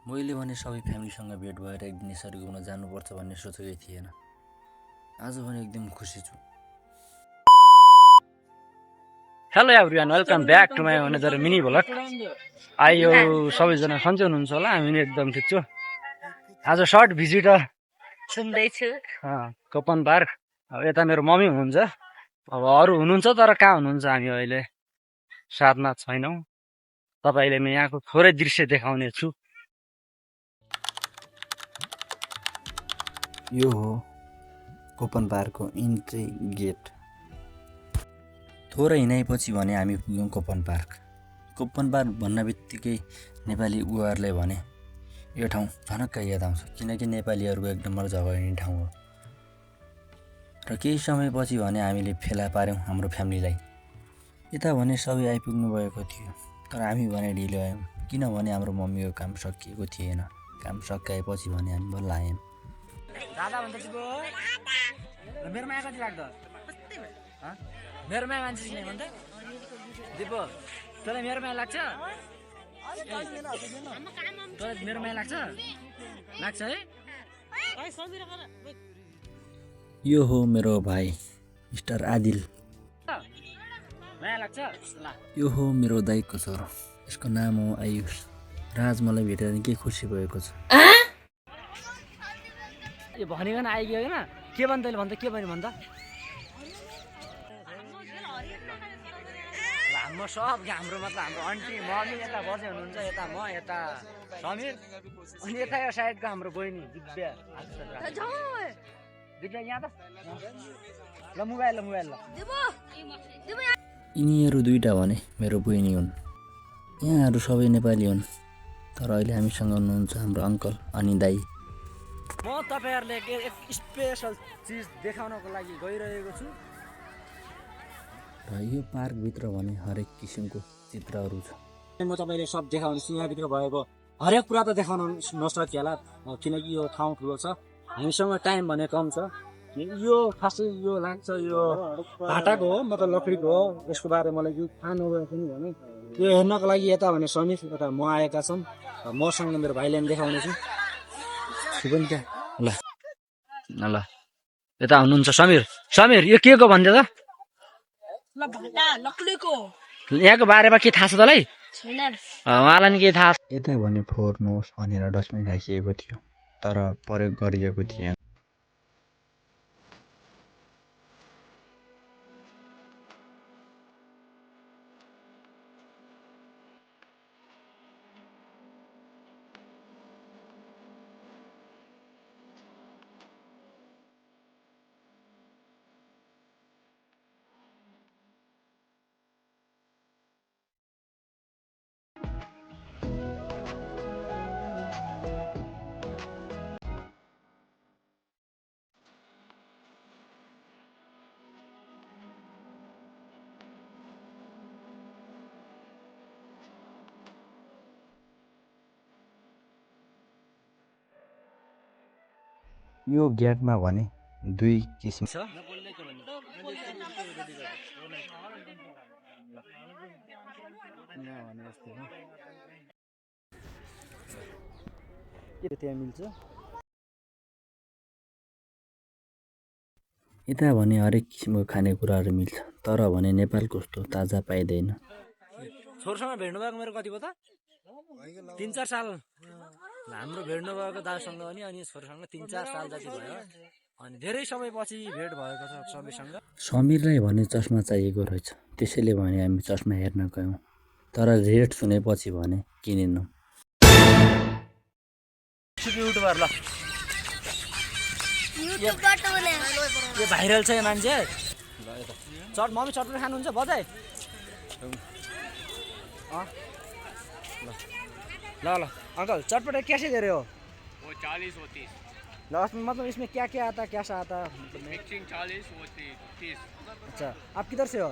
मैले भने सबै फ्यामिलीसँग भेट भएर एक दिन यसरी घुम्न जानुपर्छ भन्ने सोचेकै थिएन। आज भने एकदम खुसी छु। Hello everyone, welcome back to my another mini vlog. आयो सबैजना सन्चै हुनुहुन्छ होला, हामी नि एकदम ठिक छु। आज सर्ट भिजिट सुन्दैछु कपन पार्क। अब यता मेरो मम्मी हुनुहुन्छ, अब अरू हुनुहुन्छ तर कहाँ हुनुहुन्छ हामी अहिले साथमा छैनौँ। तपाईँले म यहाँको थोरै दृश्य देखाउने छु। यो हो कोपन पार्कको इन्ट्री गेट। थोरै हिँडाइपछि भने हामी पुग्यौँ कोपन पार्क। कोपन पार्क भन्न बित्तिकै नेपाली उहाँहरूले भने यो ठाउँ झनक्क याद आउँछ, किनकि नेपालीहरूको एक नम्बर जग्गा हिँड्ने ठाउँ हो। र केही समयपछि भने हामीले फेला पार्यौँ हाम्रो फ्यामिलीलाई। यता भने सबै आइपुग्नु भएको थियो, तर हामी भने ढिलो आयौँ, किनभने हाम्रो मम्मीको काम सकिएको थिएन। काम सकाएपछि भने हामी बल्ल आयौँ। मेरो माया कति लाग्दो? मेरो माया मान्छे नै भन्छ दिपो, तँलाई मेरो माया लाग्छ? तँलाई मेरो माया लाग्छ? लाग्छ है? यो हो मेरो भाइ मिस्टर आदिल। माया लाग्छ? यो हो मेरो दाइको छोरो, यसको नाम हो आयुष। राज मलाई भेटेर निकै खुसी भएको छ। यो भनिकन आइगयो होइन, के भन्छ तैँले? भन्छ के भन्यो भन्छ? हाम्रो सब हाम्रो मतलब हाम्रो आन्टी मम्मी यता बजे हुनुहुन्छ, यता म, यता समीर, अनि यता यो साइडको हाम्रो बहिनी दिव्या। दिव्या यहाँ त ल मोबाइल ल यिनीहरू दुईटा भने मेरो बहिनी हुन्। यहाँहरू सबै नेपाली हुन्, तर अहिले हामीसँग हुनुहुन्छ हाम्रो अङ्कल अनि दाई। म तपाईँहरूले एक स्पेसल चिज देखाउनको लागि गइरहेको छु। र यो पार्कभित्र भने हरेक किसिमको चित्रहरू छ। म तपाईँले सब देखाउनेछु। यहाँभित्र भएको हरेक कुरा त देखाउन नसकिएला, किनकि यो ठाउँ ठुलो छ, हामीसँग टाइम भने कम छ। यो खासै यो लाग्छ यो भाटाको हो, मतलब लकडीको हो। यसको बारे मलाई यो थाहा नभए पनि भने यो हेर्नको लागि यता भने समीर यता म आएका छन्। मसँग मेरो भाइले पनि देखाउनेछु। ल ल यता हुनुहुन्छ समीर। समीर यो के को भन्छ त? यहाँको बारेमा के थाहा छ तँलाई? उहाँलाई नि के थाहा छ? यता भने फोर्नुहोस् भनेर डस्टबिन राखिएको थियो, तर प्रयोग गरिएको थिएन। यो गेटमा भने दुई किसिम छ। के त्यहाँ मिल्छ? यता भने हरेक किसिमको खानेकुराहरू मिल्छ, तर भने नेपालको जस्तो ताजा पाइँदैन। छोरोसँग भेट्नु भएको मेरो कति भयो त? 3-4 साल हाम्रो भेट्नु भएको दाजुसँग अनि छोरोसँग 3-4 साल जति भयो। अनि धेरै समयपछि भेट भएको छ सबैसँग। समीरलाई भने चस्मा चाहिएको रहेछ, त्यसैले भने हामी चस्मा हेर्न गयौँ, तर रेट सुनेपछि भने किनेनौँ। युट्युबर ल यो भाइरल छ यो मान्छे। मम्मी चटपट खानुहुन्छ? बजाए ल ल अंकल चटपट कैसे दे रहे हो? वो 40 वो 30। मतलब इसमें क्या क्या आता, कैसा आता? मिक्सिंग 40 वो 30। अच्छा, आप किधर से हो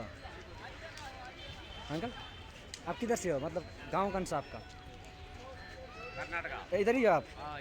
अंकल? आप किधर से हो, मतलब गांव कौन सा आपका? कर्नाटका। इधर ही हो आप? हाँ।